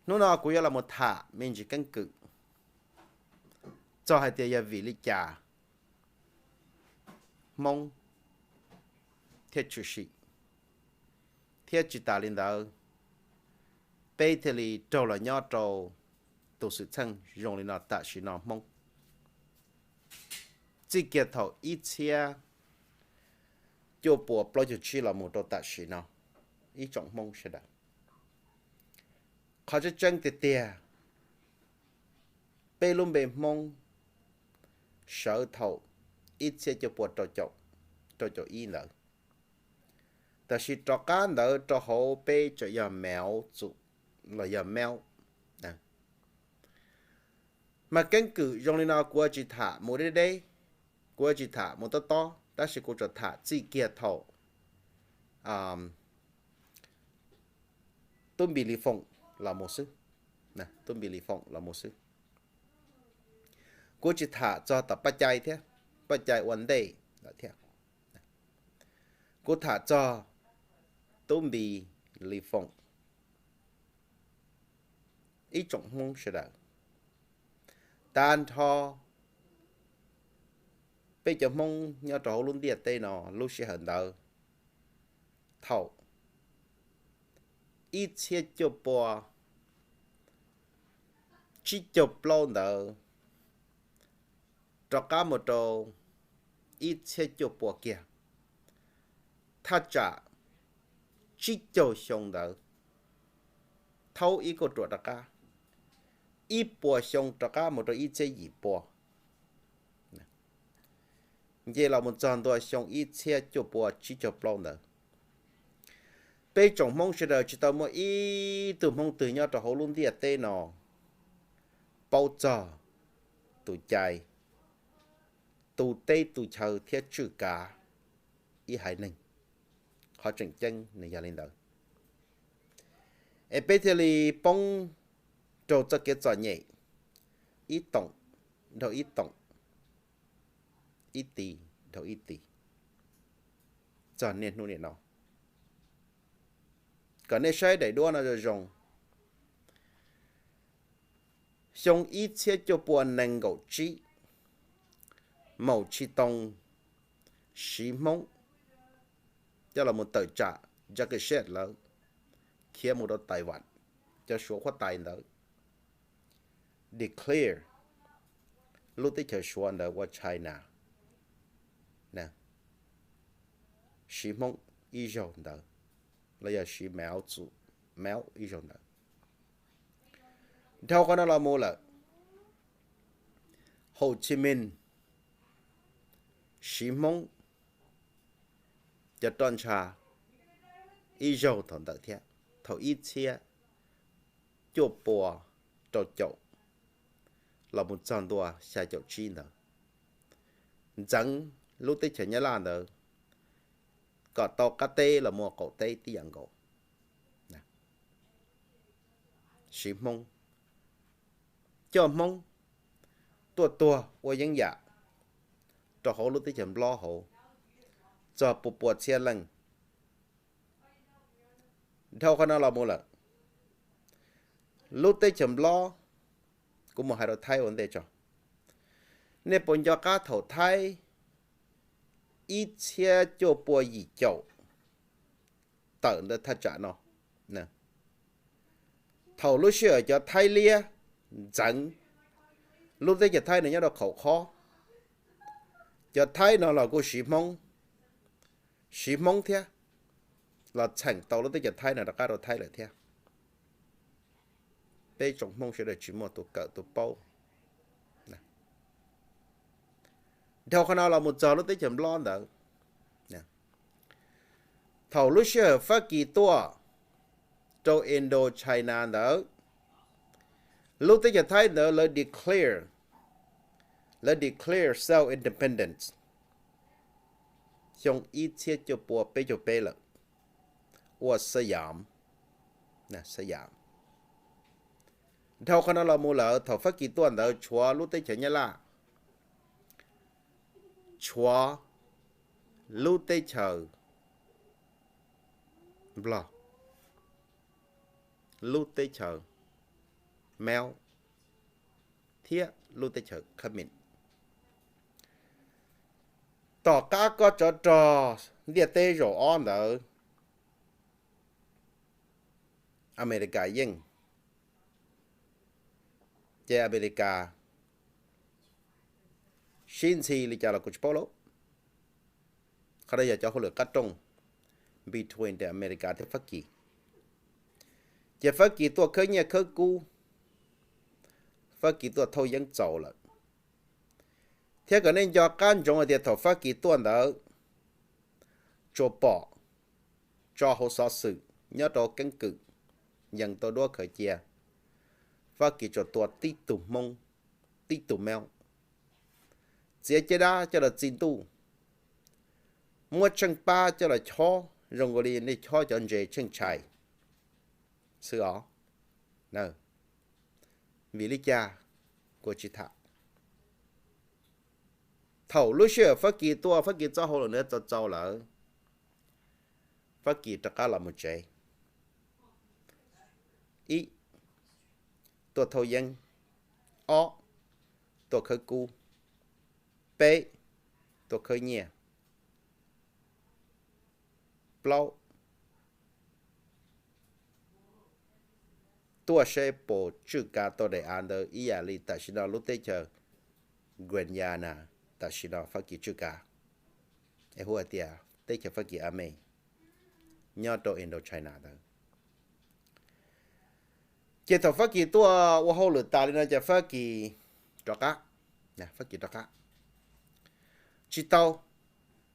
Hnub no kuv yuav los mus tham me ntsis keeb kwm txog hais tias yog vim li cas Hmoob thiaj tshwm sim, thiab tsis tas li ntawd, peb thiaj li raug los nyob rau tus xwm txheej zoo li no tam sim no Hmoob txij kiag thaum ib txhiab cuaj pua plaub caug tsib los mus rau tam sim no, ib tsoom Hmoob sawv daws. Qhov tseeb tseeb tiag tiag, peb lub npe Hmoob sawv thaum ib txhiab cuaj pua rau caum ib ntawd, tab sis rov qab ntawd rau hauv peb tseem yog Mauv txum los yog Mauv. Mas keeb kwm zoo li no kuv tsis tham mus deb deb, kuv tsis tham mus tob tob, tab sis kuv tsuas tham txij kiag thaum Tub Npis Lis Foom los mus xwb. Tub Npis Lis Foom los mus xwb. Kuv tsis tham txog tom Paj Cai thiab, Paj Cai ua ntej lawm thiab. Kuv tham txog Tub Npis Lis Foom. Ib tsoom Hmoob sawv daws, tag nrho peb cov Hmoob nyob rau hauv lub ntiaj teb no lub sij hawm ntawd, thaum ib txhiab cuaj pua tsib caug plaub ntawd rov qab mus rau ib txhiab cuaj pua kiag, thaj tsam tsib caug xyoo ntawd, thaub ib kauj ruam rov qab, ib puas xyoo rov qab mus rau ib txhiab yim pua. Nce los mus txog ntua xyoo ib txhiab cuaj pua tsib caug plaub ntawd, peb tsoom Hmoob sawv daws tsis tau muaj ib tug Hmoob twg nyob rau hauv lub ntiaj teb no paub txog tus cai tu teb tu chaw thiab tswj kav ib haiv neeg. Qhov tseem ceeb nws yog li ntawd, es peb thiaj li poob rau txoj kev txom nyem ib toom dhau ib toom, ib tis dhau ib tis txog niaj hnub niaj no. Kom nej saib daim duab no zoo zoo, xyoo ib txhiab cuaj pua nees nkaum tsib, Maum Tsis Toos siv Hmoob coj los mus tawm tsam Jack Shet lawv khiav mus rau Taiwan, cov Suav huab tais ntawd declare lub teb chaws Suav ntawd ua China, siv Hmoob ib zaug ntawd, los yog siv Mauv txum, Mauv ib zaug ntawd. Dhau qhov no los mus lawm, Hauv Tshis Mis siv Hmoob cov roj ntsha ib zaug thaum ntawd thiab, thaum ib txhiab cuaj pua rau caum los mus txog ntua xya caum tsib ntawd, ntxeev lub teb chaws Nyab Laj ntawd kom tau qab teb los mus qaum teb tib yam nkaus. Siv Hmoob, coj Hmoob tuaj tuag ua yeeb yam rau hauv lub teb chaws Nplog hauv txog pua pua txhiab leej. Dhau qhov no los mus lawm, lub teb chaws Nplog, kuv mus hais rau Thaib ua ntej tso. Nej puas nco qab thaum Thaib ib txhiab cuaj pua yim caum tawm ntawd thaj tsam no, thaum lub sij hawm cov Thaib liab ntxeev lub teb chaws Thaib no nyob rau qhaum khob, cov Thaib no los kuj siv Hmoob, siv Hmoob thiab, los txheem tau lub teb chaws Thaib no rov qab rau Thaib lawm thiab. Peb tsoom Hmoob sawv daws tsis muaj tus kawm tus paub. Dhau qhov no los mus txog lub teb chaws Nplog ntawd, thaum lub sij hawm Fab Kis tuaj rau Indochina ntawd, lub teb chaws Thaib ntawd lawv declare, lawv declare self independence xyoo ib txhiab cuaj pua peb caug peb lawm, ua Xab Yam, Xab Yam. Dhau qhov no los mus lawm, thaum Fab Kis tuaj ntawd tshuav lub teb chaws Nyab Laj, tshuav lub teb chaws Nplog, lub teb chaws Mauj thiab lub teb chaws Khab Mem. Tom qab koj tsov rog ntiaj teb zaum ob ntawd, Amelikas yeej, ces Amelikas sib ntxhi li cas los kuv tsis paub lauj. Qhov no yog cov hauj lwm qab rooj between Amelikas thiab Fab Kis. Ces Fab Kis tuaj khawb nyiaj khawb kub, Fab Kis tuaj thauj yeeb txaus lawm. Thiab kom nej nco qab ntsoov hais tias thaum Fab Kis tuaj ntawd, tsuas pom tso hauv xov xwm nyob rau keeb kwm, yees tau duab khaws cia, Fab Kis tsuas tua tib tug Hmoob, tib tug Mauj, txiav caj dab coj los txi ntuj, muab tsheej pab coj los chob zoo nkaus li nej chob cov ntses tsheej tshais xwb os. Vim li cas? Kuv tsis tham. Thaum lub sij hawm Fab Kis tuaj, Fab Kis txoj hauj lwm nws txaus txaus lawm, Fab Kis rov qab los mus tsev. Ib, tuaj thauj yeeb. Ob, tuaj khawb kub. Peb, tuaj khawb nyiaj. Plaub, tuaj saib puas tswj kav tau daim av ntawd ib yam li tam sim no lub teb chaws Guyana, tam sim no Fab Kis tswj kav, es hu hais tias teb chaws Fab Kis A Me nyob rau Indochina ntawd. Ces thaum Fab Kis tuaj ua hauj lwm tas li no ces Fab Kis rov qab, Fab Kis rov qab tsis tau.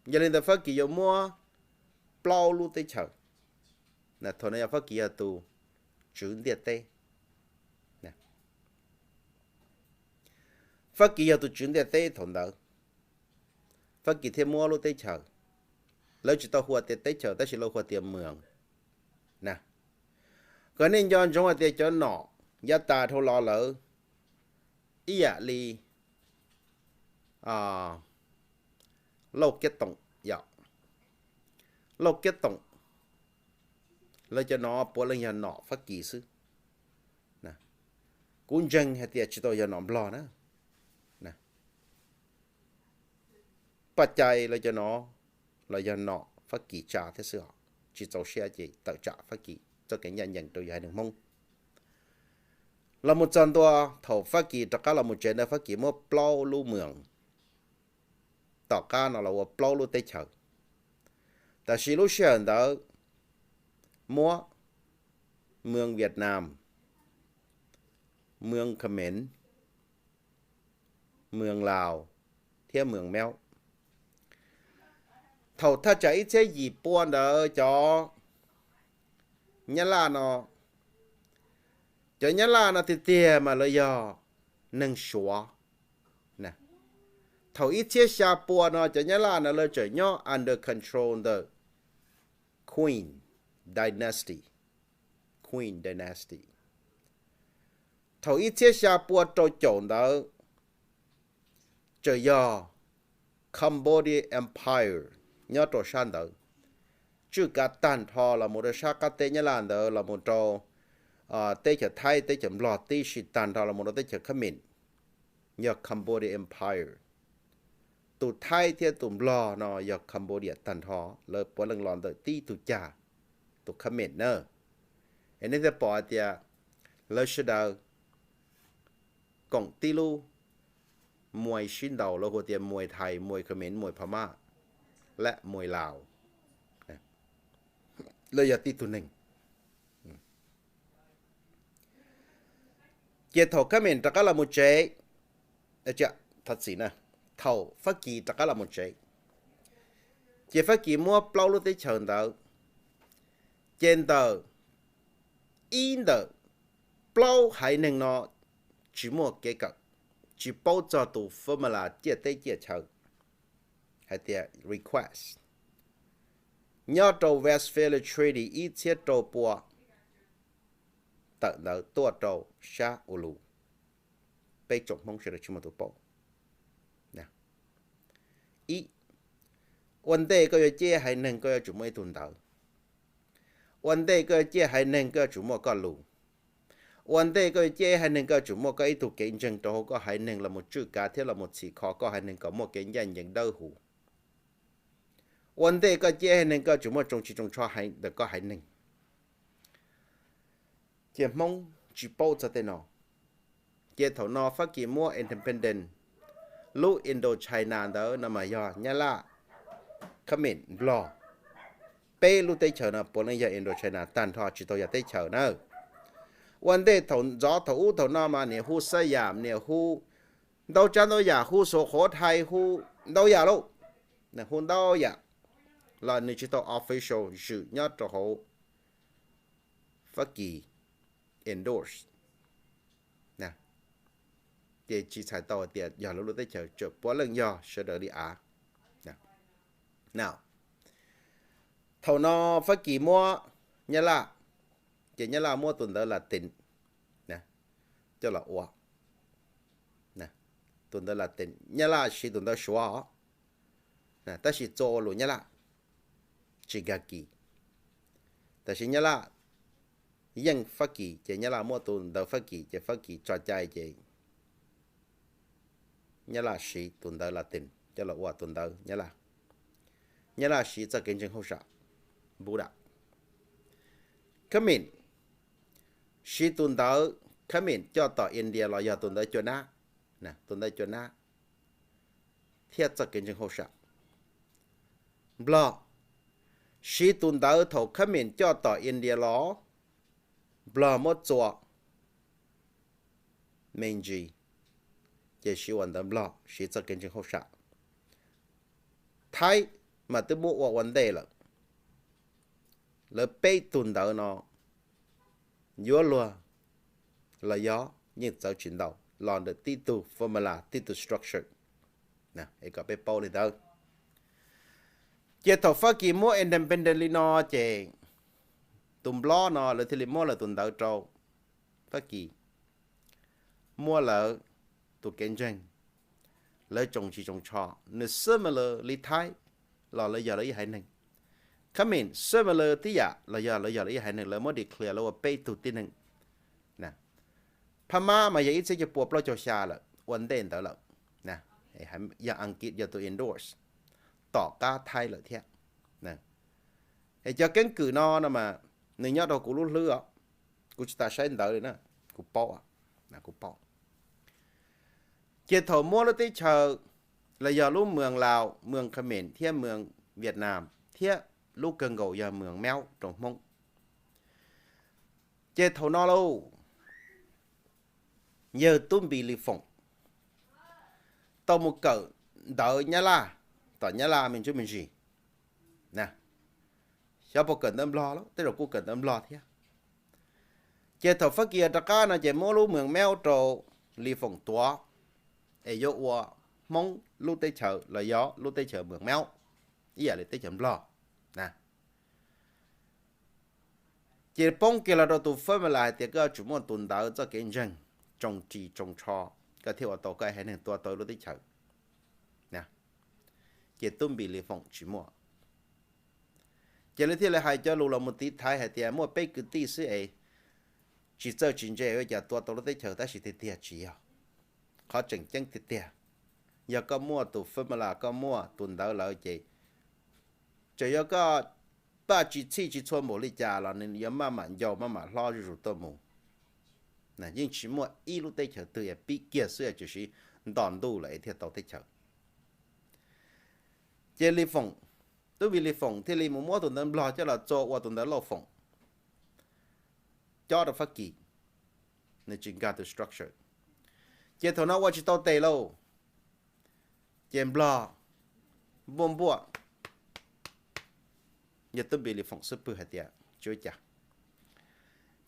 Yog li ntawd Fab Kis yuav muab plaub lub teb chaws. Thaum no yog Fab Kis yog tus tswv ntiaj teb. Fab Kis yog tus tswv ntiaj teb thaum ntawd, Fab Kis thiaj muab lub teb chaws, lawv tsis tau hu tias teb chaws tab sis lawv hu tias mws na. Kom nej nco ntsoov hais tias cov nom yav tas dhau los lawm ib yam li Lauj Kiab Toom, yog Lauj Kiab Toom, lawv cov no puav leej yog nom Fab Kis xwb. Kuv ntseeg hais tias tsis tau yog nom Nplog na. Paj Cai lawv cov no los yog nom Fab Kis tsa thiab xwb os, tsis txaus siab ces tawm tsam Fab Kis txoj kev ncaj ncees rau yog haiv neeg Hmoob. Los mus txog ntua thaum Fab Kis rov qab los mus tsev ntawd Fab Kis muab plaub lub mws, tom qab no los ua plaub lub teb chaws. Tab sis lub sij hawm ntawd muab mws Vietnam, mws Khmer, mws Laos thiab mws Mauj. Thaum thaj tsam ib txhiab yim pua ntawd cov Nyab Laj no, cov Nyab Laj no tiag tiag mas lawv yog neeg Suav. Thaum ib txhiab xya pua no cov Nyab Laj no lawv tseem nyob under control ntawm Qing dynasty, Qing dynasty. Thaum ib txhiab xya pua rau caum ntawd tseem yog Cambodia Empire nyob rau sab ntawd, tswj kav tag nrho los mus rau sab qab teb Nyab Laj ntawd los mus rau teb chaws Thaib, teb chaws Nplog tib si tag nrho los mus rau teb chaws Khmer, yog Cambodia Empire. Tus Thaib thiab tus Nplog no yog Cambodia tag nrho, lawv puav leej los ntawm tib tug cag, tus Khmer na. Es nej thiaj pom hais tias lawv sawv daws koom tib lub muais sib ntaus, lawv hu tias muais Thais, muais Khmer, muais Phab Maj, lab muais Laos, lawv yog tib tug neeg. Ces thaum Khmer rov qab los mus tsev, thov txim na, thaum Fab Kis rov qab los mus tsev, ces Fab Kis muab plaub lub teb chaws ntawd, ces ntawm ib ntawm plaub haiv neeg no tsis muaj kev kawm, tsis paub txog tus formula ciaj teb ciaj chaw, hais tias request, nyob rau Westphalia Treaty ib txhiab rau pua tawm ntawd tuaj rau sab U Lus, peb tsoom Hmoob sawv daws tsis muaj tus paub. Ib, ua ntej koj yuav ciaj haiv neeg koj yuav tsum muaj ib tug ntawv. Ua ntej koj yuav ciaj haiv neeg koj yuav tsum muaj koj lus. Ua ntej koj yuav ciaj ib haiv neeg koj yuav tsum muaj koj ib tug kev ntseeg rau hauv koj haiv neeg los mus tswj kav thiab los mus txhim kho koj haiv neeg kom muaj kev ncaj ncees dawb huv. Ua ntej koj ciaj ib haiv neeg koj yuav tsum muaj tsoos tsis tsoos tsho heev ntawm koj haiv neeg. Ces Hmoob tsis paub txog tej no. Ces thaum no Fab Kis muab independent lub Indochina ntawd no mas yog Nyab Laj, Khab Mim, Nplog. Peb lub teb chaws no puav leej yog Indochina tag nrho tsis tau yog teb chaws na. Ua ntej thaum ntxov thaum ub thaum no mas niam hu Xab Yam, niam hu ntau tsav ntau yam, hu Suav Qhuav Thai, hu ntau yam lauj, hu ntau yam los nws tsis tau official zwm nyob rau hauv Fab Kis endorse. Ces tsis txhais tau hais tias yog lawv lub teb chaws, tseem puav leej yog sawv daws li av. Thaum no Fab Kis muab Nyab Laj, ces Nyab Laj muab tus ntawv Latin coj los ua. Tus ntawv Latin, Nyab Laj siv tus ntawv Suav, tab sis txua ua lus Nyab Laj, tsis nkag kis. Tab sis Nyab Laj yeej Fab Kis ces Nyab Laj muab tus ntawv Fab Kis ces Fab Kis tso cai ces Nyab Laj siv tus ntawv Latin coj los ua tus ntawv Nyab Laj. Nyab Laj siv txoj kev ntseeg hauj sam Buddha. Khab Mim siv tus ntawv Khab Mim coj tom India los yog tus ntawv cua nab, tus ntawv cua nab thiab txoj kev ntseeg hauj sam. Nplog siv tus ntawv thaum Khab Mim coj tom India los, Nplog muab txua me ntsis, ces siv ua ntawv Nplog siv txoj kev ntseeg hauj sam. Thaib mas twb muab ua ua ntej lawm. Lawv peb tug ntawv no yuav luag los yog yeej txawv tsis ntau los ntawm tib tug formula tib tug structure. Es kom peb paub li ntawd. Ces thaum Fab Kis muab independent li no ces tus Nplog no lawv thiaj li muab lawv tus ntawv rau Fab Kis, muab lawv tus kev ntseeg, lawv tsoos tsis tsoos tsho, nws similar li Thaib los lawv yog lawv ib haiv neeg. Khab Mim similar tib yam los yog lawv yog lawv ib haiv neeg, lawv muab declare lawv ua peb tug tib neeg. Phab Mab mas yog ib txhiab cuaj pua plaub caug xya lawm, ua ntej ntawd lawm, yog Askiv yog tus endorse tom qab Thaib lawm thiab. Es cov keeb kwm no no mas nws nyob rau kuv lub hlwb os, kuv tsis tas saib ntawv li na, kuv paub, kuv paub. Ces thaum muab lub teb chaws los yog lub moos Laus, moos Khmer thiab moos Vietnam thiab lub kawg nkaus yog moos Meub rau Hmoob. Ces thaum no lauj, yawg Tub Npis Lis Foom tau mus kawm ntawv Nyab Laj tom Nyab Laj me ntsuj me ntsis. Xyov puas kawm ntawv Nplog los tej zaum kuj kawm ntawv Nplog thiab. Ces thaum Fab Kis rov qab no ces muab lub moos Meub rau Lis Foom tuav, es yuav ua Hmoob lub teb chaws los yog lub teb chaws moos Meub ib yam li teb chaws Nplog. Ces poob kiag los rau tus formula hais tias koj yuav tsum muaj tus ntawv txoj kev ntseeg, tsoos ris tsoos tsho, koj thiaj ua tau koj haiv neeg tua tau lub teb chaws. Ces Tub Npis Lis Foom tsis muaj. Ces lawv thiaj li hais cov lus los mus tiv thaiv hais tias muaj peb kwv tij xwb es tsis txawj tsis ntse ua cas tua tau lub teb chaws, tab sis tiag tiag tsis yog. Qhov tseem ceeb tiag tiag, yog koj muaj tus formula, koj muaj tus ntawv lawm ces txawm yog koj paj tsis txhij tsis txhua npaum li cas los nws yuav maj mam ncau maj mam hlob zuj zus tuaj mus. Yeej tsis muaj ib lub teb chaws twg es pib kiag xwb tiam sis nto ntuj lawm es thiaj tau teb chaws. Ces Lis Foom, Tub Npis Lis Foom thiaj li mus muab tus ntawv Nplog coj los txua ua tus ntawv Lauj Foom, cob rau Fab Kis, nws tsis nkag tus structure. Ces thaum no ua tsis tau tes lauj, ces Nplog npuaj npuaj, yog Tub Npis Lis Foom xub pwg hais tias tsis ua cas,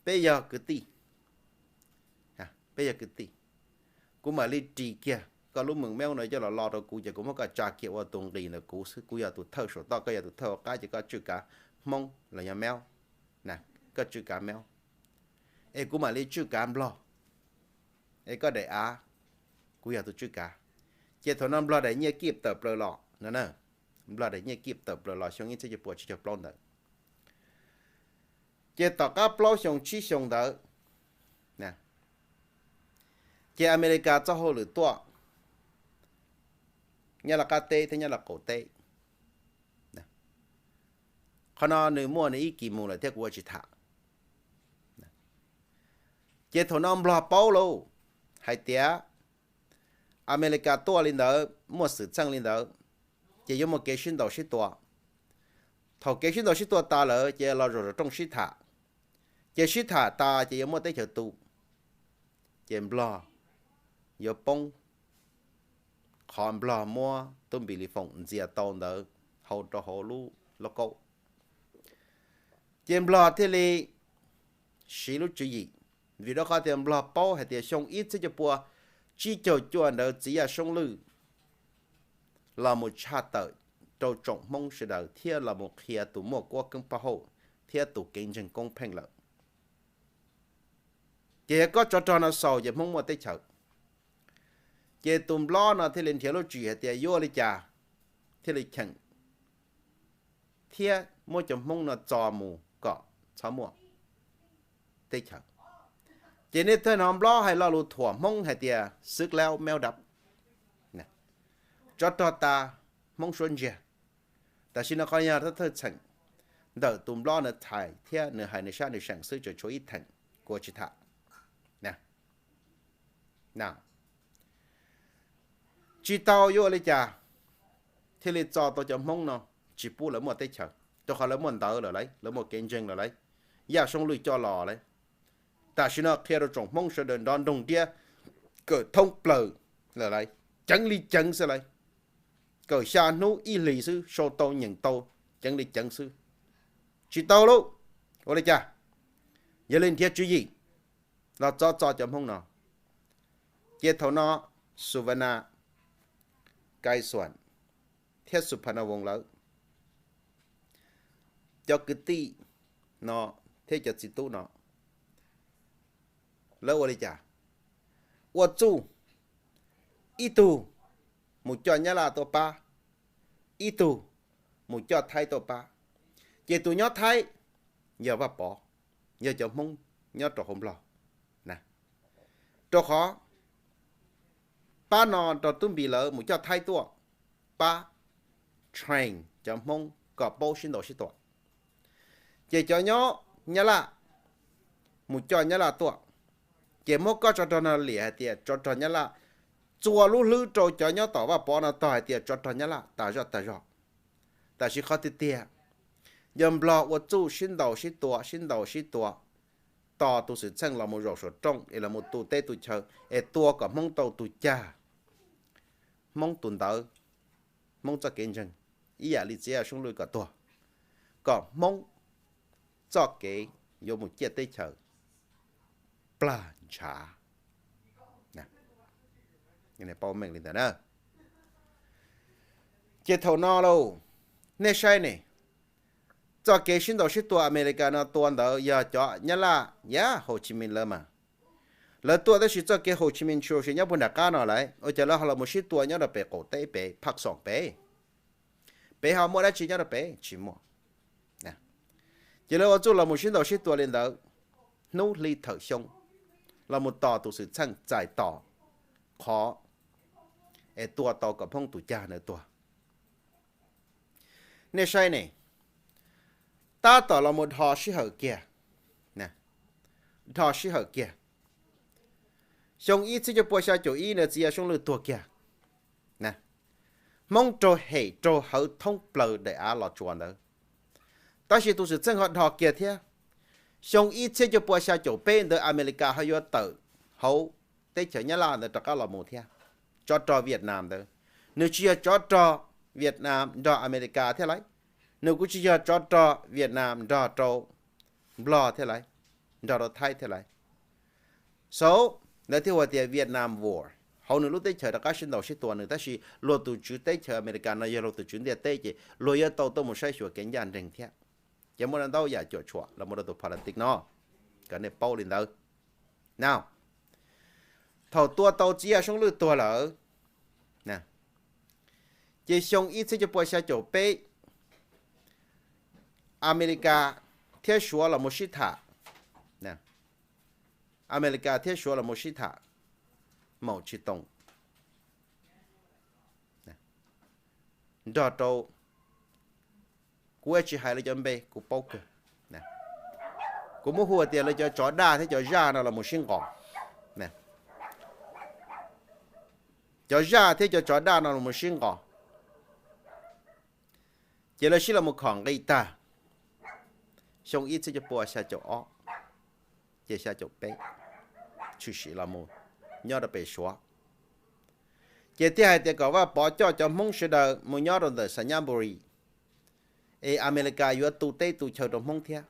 peb yog kwv tij, peb yog kwv tij, kuv mam li ris kiag koj lub moos Meub no coj los lo rau kuv ces kuv muab koj tsa kiag ua tus nqis ntawm kuv xwb, kuv yog tus thawj saum toj koj yog tus thawj hauv qab ces koj tswj kav Hmoob los yog Meub, koj tswj kav Meub, es kuv mam li tswj kav Nplog, es koj daim av, kuv yog tus tswj kav. Ces thaum no Nplog daim nyiaj kij tawm plaws los no, Nplog daim nyiaj kij tawm plaws los xyoo ib txhiab cuaj pua tsib caug plaub ntawd. Ces tom qab plaub xyoo tsib xyoo ntawd, Ces Amelikas txoj hauj lwm tuaj Nyab Laj qab teb thiab Nyab Laj qaum teb. Qhov no nws muaj nws ib kis mus lawm thiab kuv ua tsis tham. Ces thaum no Nplog paub lauj, hais tias Amelikas tuaj li ntawd, muaj xwm txheej li ntawd, ces yuav muaj kev sib ntaus sib tua. Thaum kev sib ntaus sib tua tas lawm ces los zaum saum rooj sib tham. Ces sib tham tas ces yuav muaj teb chaws tu, ces Nplog yuav poob qhov Nplog muab Tub Npis Lis Foom ntxias tau ntawd hau rau hauv lub lauj kaub. Ces Nplog thiaj li siv lub tswv yim, vim rau qhov tias Nplog paub hais tias xyoo ib txhiab cuaj pua tsib caug cuaj ntawd Txiv Yaj Soob Lwj los mus tshaj tawm rau tsoom Hmoob sawv daws thiab los mus qhia tus muaj kuab keeb paj hauj thiab tus kev ntseeg koob pheej lawm. Ces yog kob tsov rog no xaus ces Hmoob muaj teb chaws. Ces tus Nplob no thiaj li nrhiav lub tswv yim hais tias yuav ua li cas thiaj li cheem thiab muab cov Hmoob no txo mus kom txhob muaj teb chaws. Ces nej thiaj hnov Nplob hais lo lus thuam Hmoob hais tias xwb laub mel dab, tsov rog tas Hmoob suab ntsiag. Tam sim no qhov yog thawj thawj txheem ntawm tus Nplob nws txhais thiab nws hais nws sab nws seem xwb, tseem tshuav ib theem kuv tsis tham. Tsis tau yuav ua li cas thiaj li txo tau cov Hmoob no tsis pub lawv muaj teb chaws, rau qhov lawv muaj ntawv lawm lauj, lawv muaj kev ntseeg lawm lauj, Yaj Soob Lwj coj los lauj. Tam sim no qhia rau tsoom Hmoob sawv daws nrov nroog nriab, kawm thoob plaws lawm lauj, ceev li ceev xwb lauj, kawm xya hnub ib hlis xwb sau tau nyeem tau, ceev li ceev xwb. Tsis tau lauj, ua li cas? Yog li nrhiav tswv yim los txov txo cov Hmoob no. Ces thaum no Suvana, Kai Suam thiab Suphanavong lawv cov kwv tij no thiab cov txiv tub no, lawv ua li cas? Ua txuj, ib tug mus coj Nyab Laj tuaj pab, ib tug mus coj Thaib tuaj pab. Ces tus nyob Thaib yog Vaj Pov, yog cov Hmoob nyob rau hauv Nplog na. Rau qhov pab no rau Tub Npis lawv mus coj Thaib tuaj, pab train cov Hmoob kom paub sib ntaus sib tua. Ces cov nyob Nyab Laj mus coj Nyab Laj tuaj, ces muab kob tsov rog no liam hais tias tsov rog Nyab Laj, txua lub hlwb rau cov nyob tom Vaj Pov no tog hais tias tsov rog Nyab Laj tas zog tas zog. Tam sis qhov tiag tiag, yog Nplog ua txuj sib ntaus sib tua, sib ntaus sib tua, tos tus xwm txheej los mus zaum saum rooj es los mus tu teb tu chaw es tua kom Hmoob tau tus cag, Hmoob tus ntawv, Hmoob txoj kev ntseeg, ib yam li Txiv Yaj Soob Lwj kom tuag, kom Hmoob txoj kev yuav mus ciaj teb chaws plag ntshav. Paub meej li ntawd na. Ces thaum no lauj, nej saib ne, txoj kev sib ntaus sib tua Amelikas no tua ntawd yog cov Nyab Laj yam Hồ Chí Minh lawv mas. Lawv tuaj tab sis txoj kev Hồ Chí Minh tshwm sim nyob puag nram qab no lawm, ua cas lawv ho los mus sib tua nyob rau pem qaum teb pem phaj xoom pem? Pem ho muaj dab tsi nyob rau pem? Tsis muaj. Ces lawv ua txuj los mus sib ntaus sib tua li ntawd, hnub hli thawm xyoo, los mus tos tus xwm txheej txais tos qhov es tua tau kom Hmoob tus cag ntawd tuag. Nej saib ne, tab tom los mus dhos sij hawm kiag, dhos sij hawm kiag, xyoo ib txhiab cuaj pua xya caum ib ntawd Txiv Yaj Soob Lwj tuag kiag. Hmoob raug hem raug hawv thoob plaws daim av Los Tsuas ntawd. Tab sis tus xwm txheej ho dhos kiag thiab, xyoo ib txhiab cuaj pua xya caum peb ntawd Amelikas ho yuav tawm hauv teb chaws Nyab Laj ntawd rov qab los mus thiab. Tsov rog Vietnam ntawd, nws tsis yog tsov rog Vietnam nrog Amelikas thiab lauj, nws kuj tsis yog tsov rog Vietnam nrog rau Nplog thiab lauj, nrog rau Thaib thiab lauj. So, lawv thiaj hu tias Vietnam War, hauv nws lub teb chaws rov qab sib ntaus sib tua nws, tab sis luag tus tswv teb chaws Amelikas no yog luag tus tswv ntiaj teb ces luag yuav tau tuaj mus saib xyuas kev ncaj ncees thiab. Ces muaj ntau yam cuam tshuam los mus rau tus politics no, kom nej paub li ntawd. Now, thaum tua tau Txiv Yaj Soob Lwj tuag lawm, ces xyoo ib txhiab cuaj pua xya caum peb, Amelikas thiab Suav los mus sib tham, Amelikas thiab Suav los mus sib tham, Mao Tse Toos nrog rau, kuv tsis hais lawv cov npe, kuv paub kawg. Kuv muab hu tias lawv cov tsov daj thiab cov zaj no los mus sib nqos. Cov zaj thiab cov tsov daj no los mus sib nqos, ces lawv sib los mus khom nqi tag xyoo ib txhiab cuaj pua xya caum ob, ces xya caum peb tshwm sim los mus nyob rau pem Suav. Ces thiaj hais tias kom Vaj Pov coj cov Hmoob sawv daws mus nyob rau ntawm Xanyabuli, es Amelikas yuav tu teb tu chaw rau Hmoob thiab.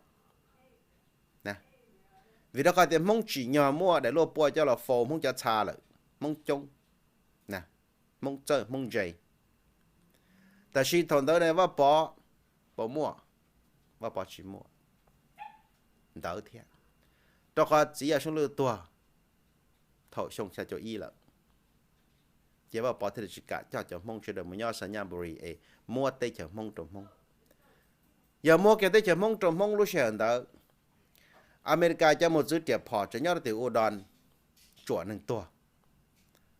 Vim rau qhov tias Hmoob tsim nyog muaj daim luaj pua coj los faus Hmoob cov txha lawm, Hmoob coob, Hmoob txawj Hmoob ntse. Tab sis thaum ntawd ne Vaj Pov puas muaj? Vaj Pov tsis muaj ntawv thiab, rau qhov txiv Yaj Soob Lwj tuag thaum xyoo xya caum ib lawm. Ces Vaj Pov thiaj li tsis kam coj cov Hmoob sawv daws mus nyob Xanyabuli es muab teb chaws Hmoob rau Hmoob. Yog muab kiag teb chaws Hmoob rau Hmoob lub sij hawm ntawd, Amelikas cov mos txwv riam phom tseem nyob rau tim Udon tsuam neeg tuag,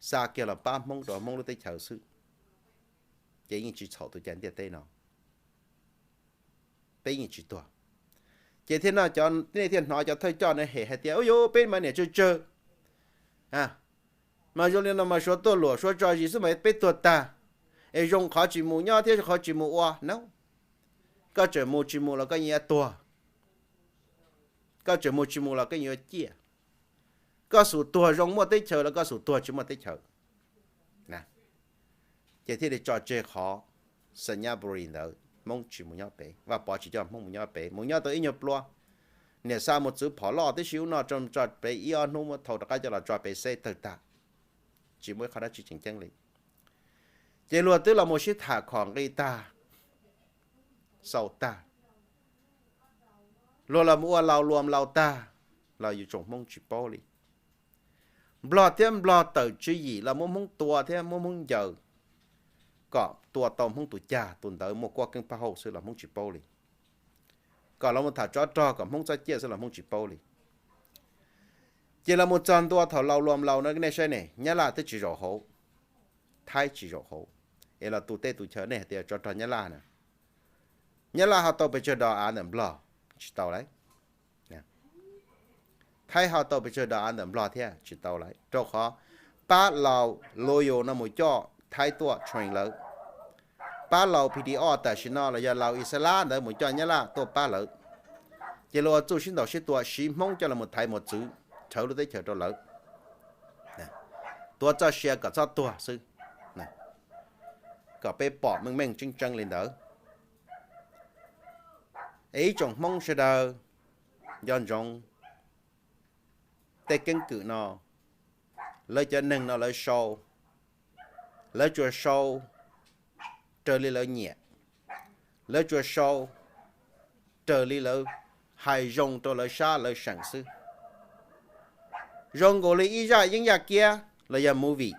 xa kiag los pab Hmoob rau Hmoob lub teb chaws xwb. Ces yeej tsis txhaum tus cag ntiaj teb no, peb yeej tsis tuag. Ces thiaj no cov, nej thiaj hnov cov thawj coj no hem hais tias, u yus peb mas niam tsawg tsawg, mas zoo li no mas Suav tuaj luam Suav tso zis xwb mas peb tuag tag, es zoo qhov tsis mus nyob thiab zoo qhov tsis mus ua no. Koj tseem mus tsis mus los koj yeej yuav tuag, koj tseem mus tsis mus los koj yeej yuav ciaj. Koj xum tuag zoo muaj teb chaws los koj xum tuag tsis muaj teb chaws. Ces thiaj li tso tseg qhov Xanyabuli ntawd Hmoob tsis mus nyob pem, Vaj Pov tsis coj Hmoob mus nyob pem, mus nyob tau ib nyuag plua. Niam xa mos txwv phom loj tib si ub no tso pem ib ob hnub muab thau rov qab coj los tso pem xeb tawg tag, tsis muaj ib qho dab tsi tseem ceeb li. Ces luag twb los mus sib tham khom nqi tag, xaus tag, luag los mus ua laus luam laus tag los yus tsoom Hmoob tsis paub li. Nplog thiab Nplog tawm tswv yim los muab Hmoob tua thiab muab Hmoob ncaws, kom tua tau Hmoob tus cag tus ntawd muaj kuab keeb pab hauj xwb los Hmoob tsis paub li. Kom los mus tham tsov rog kom Hmoob txoj ciaj xwb los Hmoob tsis paub li. Ces los mus txog ntua thaum laus luam laus no nej saib ne, Nyab Laj twb tsis zaum hauv, Thaib tsis zaum hauv, es los tu teb tu chaw nej hais tias tsov rog Nyab Laj na. Nyab Laj ho tau pes tsawg do av ntawm Nplog? Tsis tau lawm. Thaib ho tau pes tsawg do av ntawm Nplog thiab? Tsis tau lawm, rau qhov pab laus loyal no mus coj Thaib tuaj train lawv, pab laus P D O tam sim no los yog laus Ixalab ntawd mus coj Nyab Laj tuaj pab lawv. Ces luag ua txuj sib ntaus sib tua siv Hmoob coj los thaiv mos txwv rhawv lub teb chaws rau lawv, tuav txoj sia kom txhob tuag xwb, kom peb pom meej meej tseeb tseeb li ntawd. Es ib tsoom Hmoob sawv daws, nco ntsoov tej keeb kwm no, lawv cov neeg no lawv sau, lawv tsuas sau raws li lawv nyiam, lawv tsuas sau raws li lawv hais zoo rau lawv sab lawv seem xwb. Zoo nkaus li ib zaj yeeb yaj kiab los yog movie,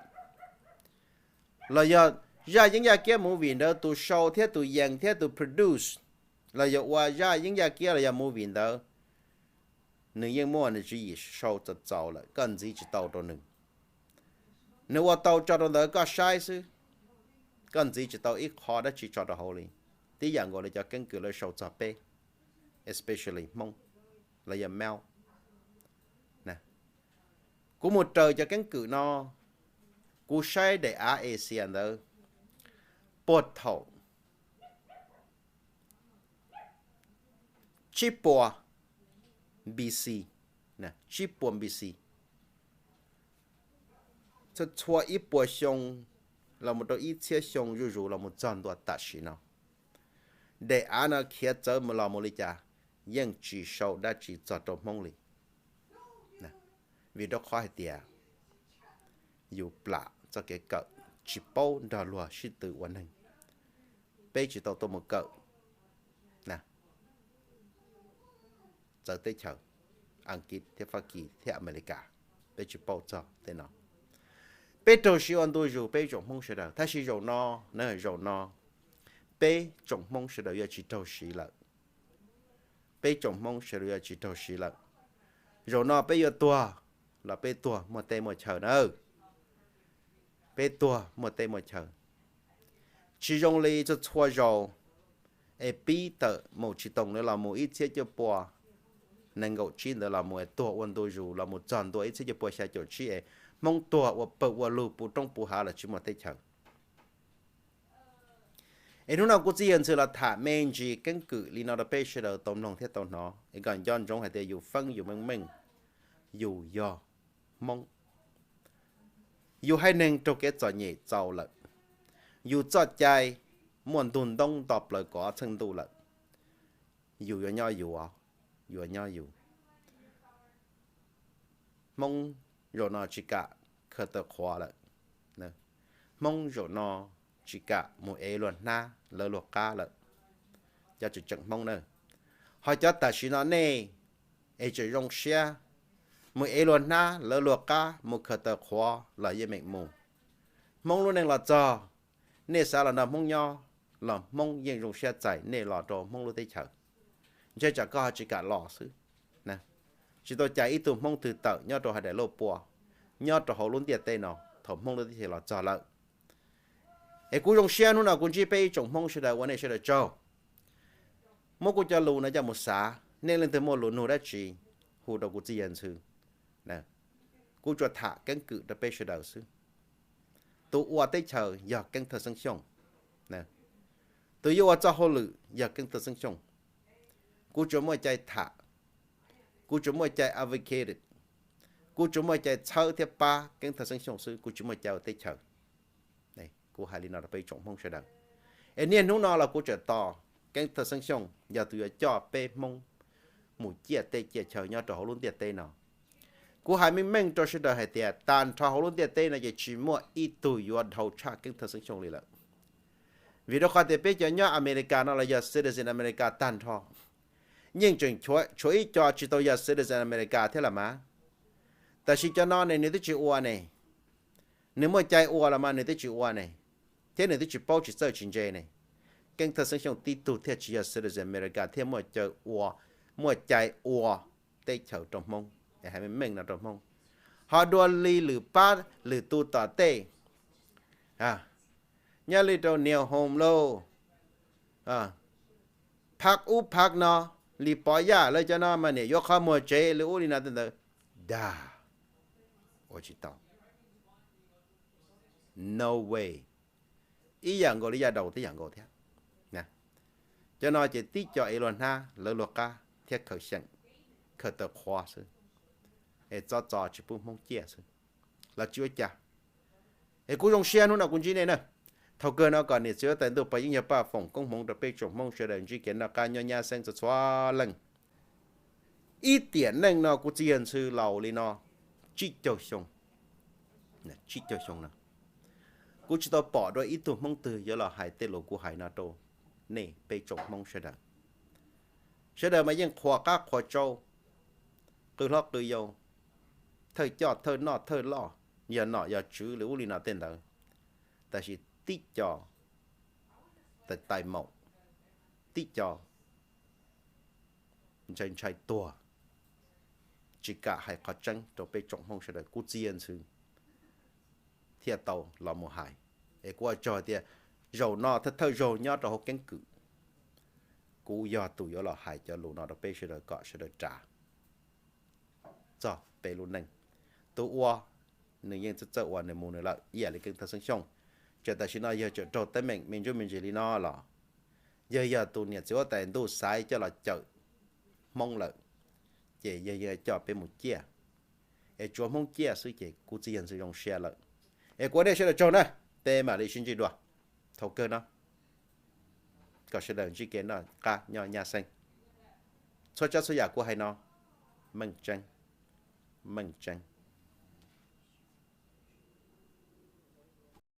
los yog zaj yeeb yaj kiab movie ntawd tus sau thiab tus yees thiab tus produce, los yog ua zaj yeeb yaj kiab los yog movie ntawd, nws yeej muaj nws tswv yim sau txaus txaus lawm, koj ntxiv tsis tau rau nws. Nws ua tau tso rau ntawd koj saib xwb, koj ntxiv tsis tau ib qho dab tsi tso rau hauv li. Tib yam nkaus li cov keeb kwm lawv sau txog peb, especially Hmoob, los yog Mauj. Kuv mus raws cov keeb kwm no, kuv saib daim av Asia ntawd puag thaum tsib puas B C, tsib puas B C, txhua ib puas xyoo los mus rau ib txhiab xyoo zuj zus los mus txog ntua tam sim no, daim av no khiav txawv mus los mus li cas yeej tsis sau dab tsi txog rau Hmoob li. Vim rau qhov hais tias yus plam txoj kev kawm, tsis paub nrog luag sib tw ua neeg. Peb tsis tau tuaj mus kawm txawv teb chaws, Askiv thiab Fab Kis thiab Amelikas, peb tsis paub txog tej no. Peb raug siv ua ntu zus peb tsoom Hmoob sawv daws, tab sis zaum no, zaum no peb tsoom Hmoob sawv daws yuav tsis raug siv lawm. Peb tsoom Hmoob sawv daws yuav tsis raug siv lawm. Zaum no peb yuav tuag, los peb tuag muaj teb muaj chaw na. Peb tuag muaj teb muaj chaw. Tsis zoo li txhua txhua zaus es pib tawm mus tsis toom ntawd los mus ib txhiab cuaj pua nees nkaum tsib ntawd los mus es tuag ua ntu zus los mus txog ntua ib txhiab cuaj pua xya caum tsib es Hmoob tuag ua pawg ua lug puv roob puv hav los tsis muaj teb chaws. Es hnub no kuv txiv yawg ntxwv los tham me ntsis keeb kwm li no rau peb sawv daws tau mloog thiab tau hnov es kom nco ntsoov hais tias yus feeb yus meej meej, yus yog Hmoob. Yus haiv neeg raug kev txom nyem txaus lawm, yus txoj cai muaj ntug ntoob nto plaws kaum ob txheej ntuj lawm, yus yuav nyob yus, yuav nyob yus. Hmoob zaum no tsis kam khaws taw qhuav lawm. Hmoob zaum no tsis kam mus ev luag hnab lawv luag qab lawm. Cov tseem tseem Hmoob na, ho cov tam sim no nej es tseem zoo siab mus ev luag hnab lawv luag qab mus khaws taw qhuav los yeej meem mus. Hmoob lub neej los txog, nej xav los nrog Hmoob nyob los Hmoob yeej zoo siab txais nej los rau Hmoob lub teb chaws. Ntshe tsam koj ho tsis kam los xwb. Tsis tau cais ib tug Hmoob twg tawm nyob rau hauv daim lauj pua, nyob rau hauv lub ntiaj teb no thaum Hmoob lub teb chaws los txog lawm. Es kuv zoo siab hnub no kuv ntsib peb ib tsoom Hmoob sawv daws ua nej sawv daws tsaug. Muab kuv cov lus no coj mus xav, nej leej twg muaj lus nug dab tsi hu rau kuv txiv yawg ntxwv. Kuv tsuas tham keeb kwm rau peb sawv daws xwb. Tus ua teb chaws yog Keeb Thawj Xeeb Xyooj. Tus yuav ua txoj hauj lwm yog Keeb Thawj Xeeb Xyooj. Kuv tsuas muaj cai tham, kuv tsuas muaj cai advocate, kuv tsuas muaj cai txhawb thiab pab Keeb Thawj Xeeb Xyooj xwb, kuv tsis muaj cai ua teb chaws. Kuv hais li no rau peb tsoom Hmoob sawv daws. Es niaj hnub no los kuv tseem tos Keeb Thawj Xeeb Xyooj yog tus yuav coj peb Hmoob mus ciaj teb ciaj chaw nyob rau hauv lub ntiaj teb no. Kuv hais meej meej rau sawv daws hais tias tag nrho hauv lub ntiaj teb no ces tsis muaj ib tug yuav dhau tshaj Keeb Thawj Xeeb Xyooj li lawm. Vim rau qhov tias peb cov nyob Amelikas no los yog citizen Amelikas tag nrho, yeej tseem tshuav ib co tsis tau yog citizen Amelikas thiab los mas. Tam sim cov no ne nws twb tsis ua ne, nws muaj cai ua los mas nws twb tsis ua ne, thiab nws twb tsis paub tsis txawj tsis ntse ne. Keeb Thawj Xeeb Xyooj tib tug thiaj tsis yog citizen Amelikas thiaj muaj cai ua, muaj cai ua teb chaws rau Hmoob, es hais meej meej no rau Hmoob. Ho dua li lwm pab lwm tus tom tej, nyob li rau New Hope lauj, phab ub phab no, li Pov Yaj lawv cov no mas niam yuav qhov muag tsev li ub li no tej ntawd, dag, ua tsis tau. No way. Ib yam nkaus li Yaj Daus tib yam nkaus thiab. Cov no ces tib co ev luag hnab lawv luag qab thiab khaws xyeem, khaws taw qhuav xwb, es txov txo tsis pub Hmoob ciaj xwb, los tsis ua cas. Es kuv zoo siab hnub no kuv ntsib nej na. Thaum kawg no kom niam txiv huab tais ntuj pov yeeb yawg paj foom koob hmoov rau peb tsoom Hmoob sawv daws ntsib kev noj qab nyob nyab xeeb txhua txhua leej. Ib tiam neej no kuv txiv yawg ntxhw laus li no tsib caug xyoo, tsib caug xyoo no, kuv tsis tau pom dua ib tug Hmoob twg yuav los hais tej lus kuv hais no rau nej peb tsoom Hmoob sawv daws. Sawv daws mas yeej qhuas qab qhuas tsau, qw hlob qw yau, thawj coj thawj noj thawj loj, yog nom yog tswv li ub li no tej ntawd, tab sis tib co tais tais maum, tib co ntshai ntshai tuag, tsis kam hais qhov tseeb rau peb tsoom Hmoob sawv daws, kuv txiv yawg ntxhw thiaj tau los mus hais. Es kuv ua tsaug tias zaum no thawj thawj zaug nyob rau hauv keeb kwm, kuv yog tus yuav los hais cov lus no rau peb sawv daws kom sawv daws raws txog peb lub neej. Tus ua, nws yeej txawj txawj ua nws mus nws lawm ib yam li Keeb Thawj Xeeb Xyooj. Txawm tam sim no yawg tseem raug teeb meem me ntsuj me ntsis li no los, yawg yog tus niam txiv huab tais ntuj xaiv coj los cawm Hmoob lawm, ces yawg yeej coj peb mus ciaj. Es tsuav Hmoob ciaj xwb ces kuv txiv yawg ntxhw zoo siab lawm. Es kuv ua nej sawv daws tsaug na, peb mam li sib ntsib dua thaum kawg no, kom sawv daws ntsib kev noj qab nyob nyab xeeb. Txhua tsav txhua yam kuv hais no meej tseeb, meej tseeb.